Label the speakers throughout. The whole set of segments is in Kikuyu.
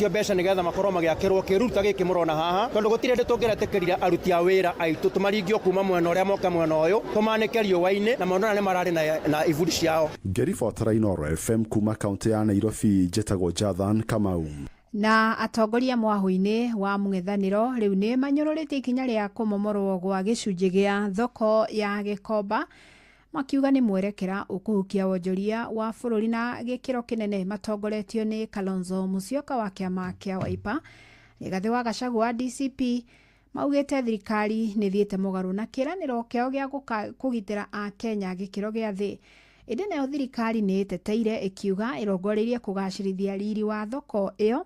Speaker 1: Magetio mbeca nĩgetha makorwo magĩakĩrwo kĩruru ta gĩkĩ mũrona haha, tondũ gũtirĩ hĩndĩ tũngĩretĩkĩrire aruti a wĩra aitũ tũmaringio kuma mwena ũrĩa moke mwena ũyũ, tũmanĩke riũa-inĩ, na mũndũ nĩ mararĩ na iburi ciao.
Speaker 2: Ngĩribotera Inooro FM kuma kaunti ya Nairobi, njĩtagwo Jathan Kamau.
Speaker 3: Na atongoria mwahũ-inĩ wa mũng'ethanĩro rĩu nĩ manyũrũrĩtie ikinya rĩa kũmomorwo gwa gĩcunjĩ gĩa thoko ya Gĩkomba, makiuga nĩ mwerekera ũkũhukia wonjoria wa bũrũri na gĩkĩro kĩnene. Matongoretio nĩ Kalonzo Musyoka wa kĩama kĩa Wiper, Rigathĩ wa Gachagua wa DCP, maugĩte thirikari nĩ thiĩte mũgarũ na kĩĩranĩro kĩao gĩa kũgitĩra Akenya gĩkĩro gĩa thĩ. Ĩndĩ nayo thirikari nĩ ĩteteire, ĩkiuga ĩrongoreirie kũgacĩrithia riri wa thoko ĩyo.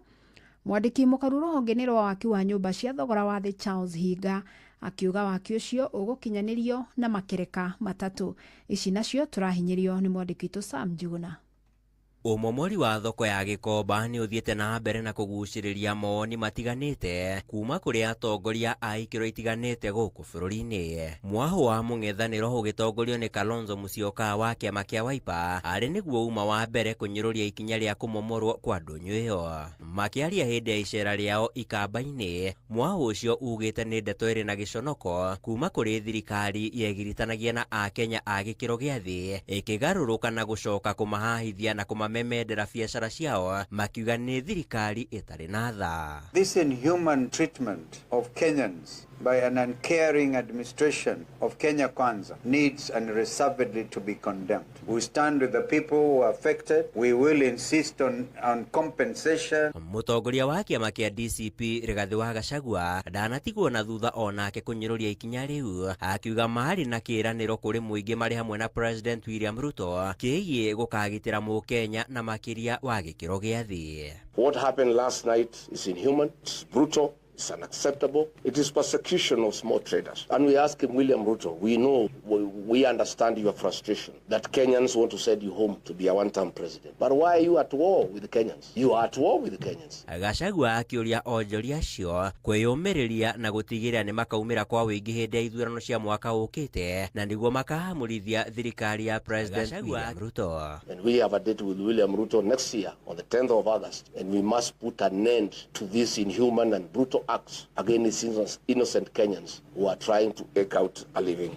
Speaker 3: Mwandĩki mũkaru rũhonge-inĩ rwa waki wa nyũmba cia thogora wa thĩ, Charles Hinga, akiuga waki ũcio ũgũkinyanĩrio na makereka 3. Ici nacio tũrahinyĩrio nĩ mwandĩki witũ Sam Njuguna.
Speaker 4: Ũmomori wa thoko ya Gĩkomba nĩ ũthiĩte na mbere na kũgucĩrĩria mawoni matiganĩte kuma kũrĩ atongoria a ikĩro itiganĩte gũkũ bũrũri-inĩ. Mwahũ wa mũng'ethanĩro ũgĩtongorio nĩ Kalonzo Musyoka wa kĩama kĩa Wiper arĩ nĩguo uma wa mbere kũnyũrũria ikinya rĩa kũmomorwo kwa ndũnyũ ĩyo. Makĩaria hĩndĩ ya icera rĩao ikamba-inĩ, mwahũ ũcio ugĩte nĩ ndeto ĩrĩ na gĩconoko kuma kũrĩ thirikari yegiritanagia na Akenya a gĩkĩro gĩa thĩ, ĩkĩgarũrũka na gũcoka kũmahahithia na kũmamemendera biacara ciao, makiuga nĩ thirikari ĩtarĩ na tha.
Speaker 5: This inhuman treatment of Kenyans by an uncaring administration of Kenya Kwanza needs unreservedly to be condemned. We stand with the people who are affected. We will insist on compensation.
Speaker 4: Mũtongoria wa kĩama kĩa DCP Rigathĩ wa Gachagua ndanatigwo na thutha onake kũnyũrũria ikinya rĩu, akiuga marĩ na kĩĩranĩro kũrĩ mũingĩ marĩ hamwe na President William Ruto kĩgiĩ gũkagitĩra mũkenya na makĩria wa gĩkĩro gĩa thĩ.
Speaker 6: What happened last night is inhuman, it's brutal, it's unacceptable. It is persecution of small traders. And we ask him, William Ruto, we know, we understand your frustration that Kenyans want to send you home to be a one-term president. But why are you at war with the Kenyans? You are at war with the Kenyans.
Speaker 4: Gachagua akĩũria onjoria acio kwĩyũmĩrĩria na gũtigĩrĩra nĩ makaumĩra kwa wĩingĩ hĩndĩ ya ithurano cia mwaka ũkĩte, na nĩguo makahamũrithia thirikari ya President William Ruto.
Speaker 6: And we have a date with William Ruto next year on the 10th of August, and we must put an end to this inhuman and brutal acts against innocent Kenyans who are trying to eke out a living.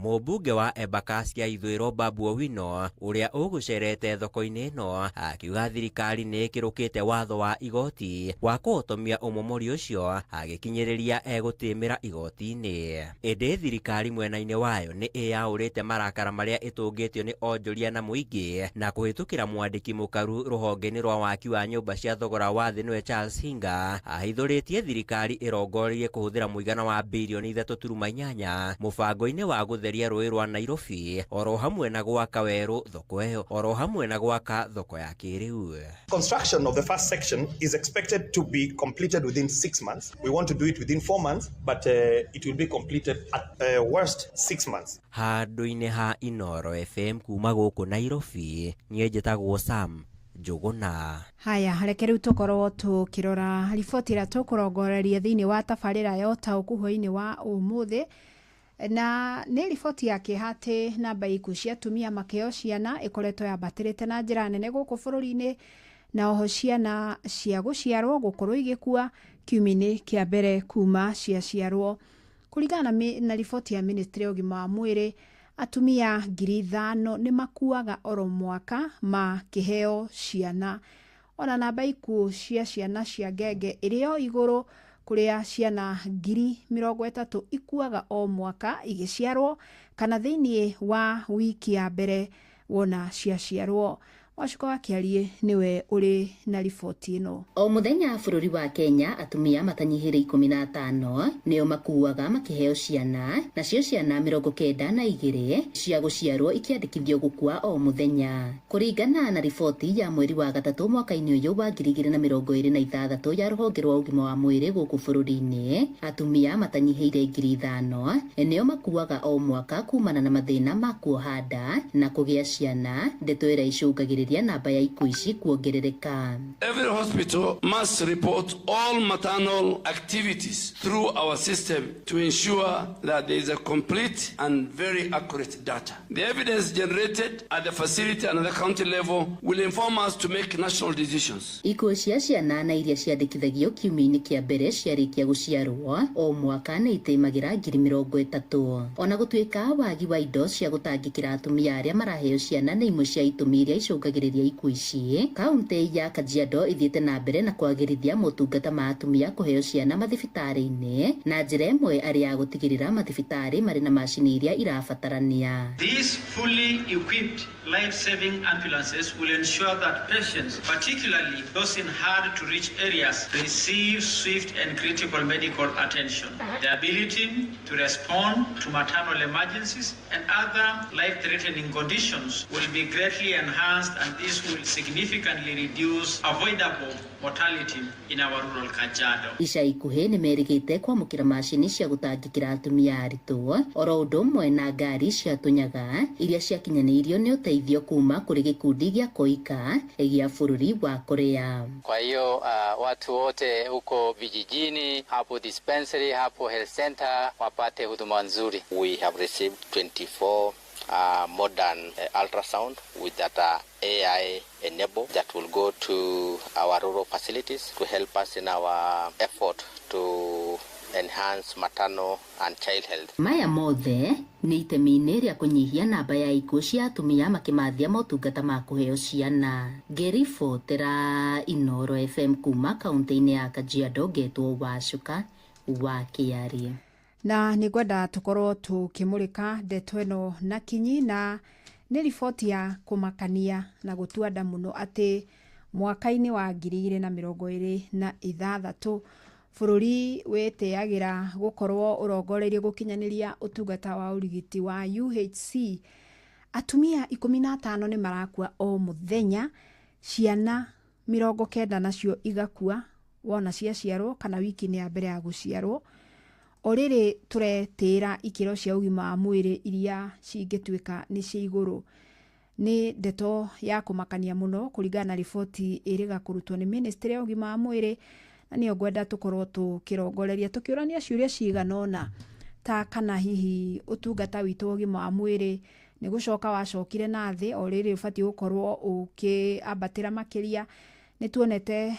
Speaker 4: Mũmbunge wa Embakasi ya Ithũĩro Babu Owino ũrĩa ũgũcerete thoko-inĩ ĩno akiuga thirikari nĩ ĩkĩrũkĩte watho wa igoti wa kũhotomia ũmomori ũcio, agĩkinyĩrĩria egũtĩmĩra igoti-inĩ. Ĩndĩ thirikari mwena-inĩ wayo nĩ ĩyaũrĩte marakara marĩa ĩtũngĩtio nĩ onjoria na mũingĩ na kũhĩtũkĩra mwandĩki mũkaru rũhonge-inĩ rwa waki wa nyũmba cia thogora wa thĩ nĩwe Charles Hinga ahithũrĩtie thirikari ĩrongoreirie kũhũthĩra mũigana wa birioni 3.8 mũbango-inĩ wa gũtheria rũĩ rwa Nairobi oro hamwe na gwaka werũ thoko ĩyo oro hamwe na gwaka thoko ya kĩrĩu.
Speaker 7: Construction of the first section is expected to be completed within 6 months. We want to do it within 4 months, but it will be completed at worst 6 months.
Speaker 4: Handũ-inĩ ha Inooro FM kuma gũkũ Nairobi, niĩ njĩtagwo Sam Njũgũna.
Speaker 3: Haya, reke rĩu tũkorwo tũkĩrora riboti ĩrĩa tũkũrongoreria thĩinĩ wa tabarĩra ya ũtaũku hwaĩ-inĩ wa ũmũthĩ. Na nĩ riboti ya kĩeha atĩ namba ya ikuũ cia atumia makĩheo ciana ĩkoretwo yambatĩrĩte na njĩra nene gũkũ bũrũri-inĩ, na oho ciana cia gũciarwo gũkorwo igĩkua kiumia-inĩ kĩa mbere kuma ciaciarwo. Kũringana na riboti ya Ministry ya ũgima wa mwĩrĩ, atumia 5,000 nĩ makuaga oro mwaka makĩheo ciana. Ona namba ikuũ cia ciana cia ngenge ĩrĩ o igũrũ, kũrĩa ciana 30,000 ikuaga o mwaka igĩciarwo kana thĩinĩ wa wiki ya mbere wona ciaciarwo. Wacuka wa Kĩariĩ nĩwe ũrĩ na riboti ĩno.
Speaker 8: O mũthenya bũrũri wa Kenya atumia matanyihĩire 15 nĩo makuaga makĩheo ciana, nacio ciana 92 cia gũciarwo ikĩandĩkithio gũkua o mũthenya. Kũringana na riboti ya mweri wa gatatũ mwaka-inĩ ũyũ wa 2026 ya rũhonge rwa ũgima wa mwĩrĩ gũkũ bũrũri-inĩ, atumia matanyihĩire 5,000 nĩo makuaga o mwaka kumana na mathĩna ma kuoha nda na kũgĩa ciana, ndeto ĩrĩa icũngagĩrĩrio gũcũngĩrĩria namba ya ikuũ ici kuongerereka.
Speaker 9: Every hospital must report all maternal activities through our system to ensure that there is a complete and very accurate data. The evidence generated at the facility and at the county level will inform us to make national decisions.
Speaker 8: Ikuũ cia ciana na iria ciandĩkithagio kiumia-inĩ kĩa mbere ciarĩkia gũciarwo o mwaka nĩ itĩmagĩra 30,000. Ona gũtuĩka wagi wa indo cia gũtangĩkĩra atumia arĩa maraheo ciana nĩ imwe cia itũmi iria icũngagĩrĩria ikuũ ici, kaunti ya Kajiado ithiĩte na mbere na kwagĩrithia motungata ma atumia kũheo ciana mathibitarĩ-inĩ na njĩra ĩmwe arĩ ya gũtigĩrĩra mathibitarĩ marĩ na macini iria irabatarania.
Speaker 10: These fully equipped life-saving ambulances will ensure that patients, particularly those in hard-to-reach areas, receive swift and critical medical attention. The ability to respond to maternal emergencies and other life-threatening conditions will be greatly enhanced, and this will significantly reduce avoidable mortality in our rural Kajiado.
Speaker 8: Ica ikuhĩ nĩ merĩgĩte kwamũkĩra macini cia gũtangĩkĩra atumia aritũ oro ũndũ ũmwe na ngari cia tũnyaga iria ciakinyanĩirio nĩ ũteithio kuma kũrĩ gĩkundi gĩa Koika gĩa bũrũri wa Korea.
Speaker 11: Kwa hiyo watu wote huko vijijini, hapo dispensary, hapo health center wapate huduma nzuri.
Speaker 12: We have received 24 modern ultrasound with that AI enabled that will go to our rural facilities to help us in our effort to enhance maternal and child health.
Speaker 8: Maya mothe nĩ itemi-inĩ rĩa kũnyihia namba ya ikuũ cia atumia makĩmathia motungata ma kũheo ciana. Ngĩribotera Inoro FM kuma kaunti-inĩ ya Kajiado, ngetwo Wacuka wa Kĩarie.
Speaker 3: Na nĩ ngwenda tũkorwo tũkĩmũrĩka ndeto ĩno na kinyi, na nĩ riboti ya kũmakania na gũtua nda mũno atĩ mwaka-inĩ wa 2026 bũrũri wĩtĩagĩra gũkorwo ũrongoreirie gũkinyanĩria ũtungata wa ũrigiti wa UHC. Atumia 15 nĩ marakua o mũthenya, ciana 90 nacio igakua wona ciaciarwo kana wiki-inĩ ya mbere ya gũciarwo. O rĩrĩ tũretĩĩra ikĩro cia ũgima wa mwĩrĩ iria cingĩtuĩka nĩ cia igũrũ. Nĩ ndeto ya kũmakania mũno kũringana na riboti ĩrĩga kũrutwo nĩ ministry ya ũgima wa mwĩrĩ, na nĩyo ngwenda tũkorwo tũkĩrongoreria tũkĩũrania ciũria cigana ũna ta kana hihi ũtungata witũ wa ũgima wa mwĩrĩ nĩ gũcoka wacokire na thĩ, o rĩrĩ ũbatiĩ gũkorwo ũkĩambatĩra makĩria. Nĩ tuonete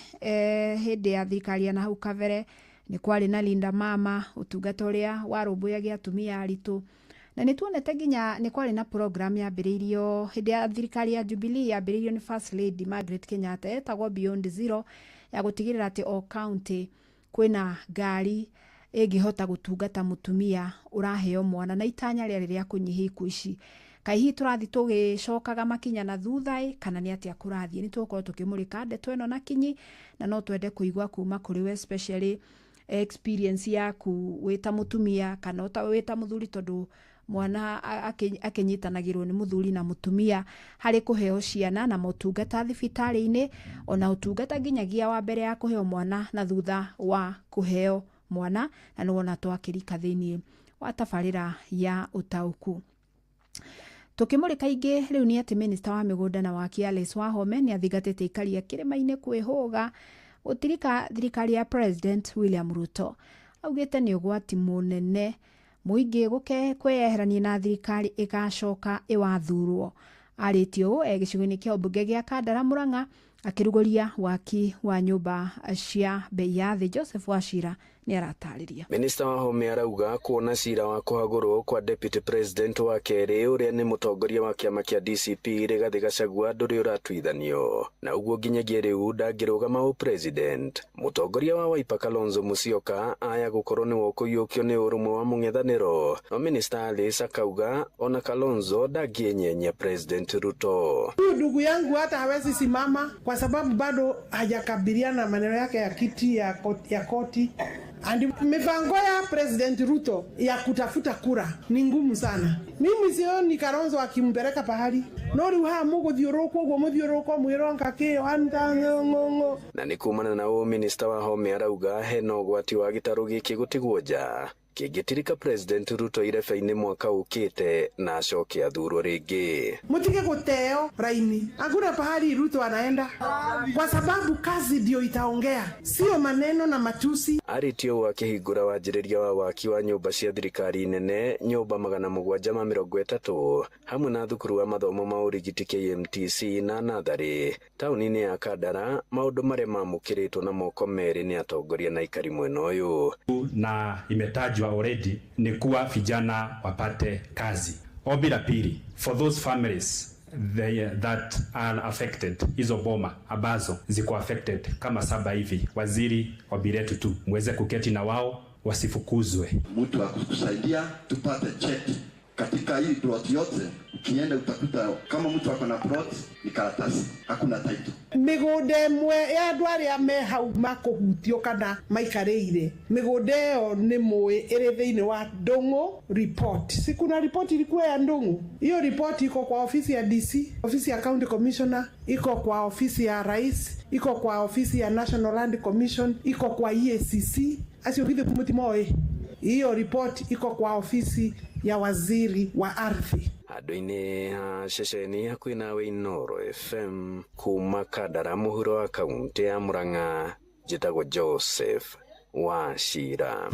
Speaker 3: hĩndĩ ya thirikari ya nahau kabere nĩ kwarĩ na Linda Mama, ũtungata ũrĩa warũmbũyagia atumia aritũ, na nĩ tuonete nginya nĩ kwarĩ na program yambĩrĩirio hĩndĩ ya thirikari ya Jubilee, yambĩrĩirio nĩ First Lady Margaret Kenyatta, etagwo Beyond Zero, ya gũtigĩrĩra atĩ o county kwĩna ngari ĩngĩhota gũtungata mũtumia ũraheo mwana, na itanya rĩarĩ rĩa kũnyihia ikuũ ici. Kaĩ hihi tũrathiĩ tũgĩcokaga makinya na thutha ĩ, kana nĩ atĩa kũrathiĩ? Nĩ tũgũkorwo tũkĩmũrĩka ndeto ĩno na kinyi, na no twende kũigua kuma kũrĩ we, especially experience yaku wĩ ta mũtumia kana wĩ ta mũthuri, tondũ mwana akĩnyitanagĩrwo nĩ mũthuri na mũtumia harĩ kũheo ciana na motungata thibitarĩ-inĩ, ona ũtungata nginyagia wa mbere ya kũheo mwana na thutha wa kũheo mwana, na nĩ wona twakĩrika thĩiniĩ wa tabarĩra ya ũtaũku. Tũkĩmũrĩka ingĩ rĩu nĩ atĩ minista wa mĩgũnda na waki Alice Wahome nĩ athingatĩte aikari a kĩrĩma-inĩ kwĩhũga gũtirika thirikari ya President William Ruto. Augĩte nĩ ũgwati mũnene mũingĩ kwĩyeherania na thirikari ĩgacoka ĩwathurwo. Arĩtie ũũ e gĩcigo-inĩ kĩa ũmbunge gĩa Kandara Murang'a akĩrugũria waki wa nyũmba cia bei ya thĩ. Joseph Wachira nĩ aratarĩria.
Speaker 13: Minista Wahome arauga kuona cira wa kũhagũrwo kwa deputy president wa kerĩ ũrĩa nĩ mũtongoria wa kĩama kĩa DCP Rigathi Gachagua ndũrĩ ũratuithanio, na ũguo nginyagia rĩu ndangĩrũgama ũ president. Mũtongoria wa Wiper Kalonzo Musyoka aya gũkorwo nĩwe ũkũiyũkio nĩ ũrũmwe wa mũng'ethanĩro, no minista Alice akauga ona Kalonzo ndangĩenyenyia President Ruto.
Speaker 14: Huyu ndugu yangu hata hawezi simama kwa sababu bado hajakabiliana maneno yake ya kiti ya koti. And mipango ya President Ruto ya kutafuta kura ni ngumu sana. Mimi sioni Kalonzo akimpeleka pahali. No riu ha muguthiuruka uguo muthiuruka mwironga ki anta ngongo.
Speaker 13: Na ni kumana na ũũ minista Wahome arauga hena ũgwati wa gĩtarũ gĩkĩ gũtigwo nja. Kĩngĩtirika President Ruto irebe-inĩ mwaka ũkĩte na acoke athurwo rĩngĩ.
Speaker 14: Mutige guteo raini, hakuna pahali Ruto anaenda kwa sababu kazi ndio itaongea, sio maneno na matusi.
Speaker 13: Arĩtie ũũ akĩhingũra wanjĩrĩria wa waki wa nyũmba cia thirikari nene, nyũmba 730 hamwe na thukuru wa mathomo ma ũrigiti KMTC na natharĩ taũni-inĩ ya Kandara, maũndũ marĩa mamũkĩrĩtwo na moko merĩ nĩ atongoria na aikari mwena ũyũ.
Speaker 15: Na imetajwa already ni kuwa vijana wapate kazi. Ombi la pili, for those families that are affected, hizo boma ambazo ziko affected kama saba hivi, waziri, ombi letu tu muweze kuketi na wao wasifukuzwe.
Speaker 16: Mtu akukusaidia tupate cheti katika hii plot yote. Ukienda utakuta kama mtu ako na plot ni karatasi, hakuna title.
Speaker 14: Mĩgũnda ĩmwe ya andũ arĩa me hau makũhutio kana maikarĩire mĩgũnda ĩyo nĩ mũĩ ĩrĩ thĩinĩ wa Ndung'u report. Si kuna report ilikuwa ya Ndung'u? Hiyo report iko kwa ofisi ya DC, ofisi ya county commissioner, iko kwa ofisi ya rais, iko kwa ofisi ya National Land Commission, iko kwa EACC. Acio githĩ mũtimoĩ? Hiyo report iko kwa ofisi ya waziri wa ardhi.
Speaker 13: Handũ-inĩ ha ceceni hakuhĩ nawe Inooro FM kuma Kandara mũhuro wa kaunti ya Murang'a, njĩtagwo Joseph Wachira.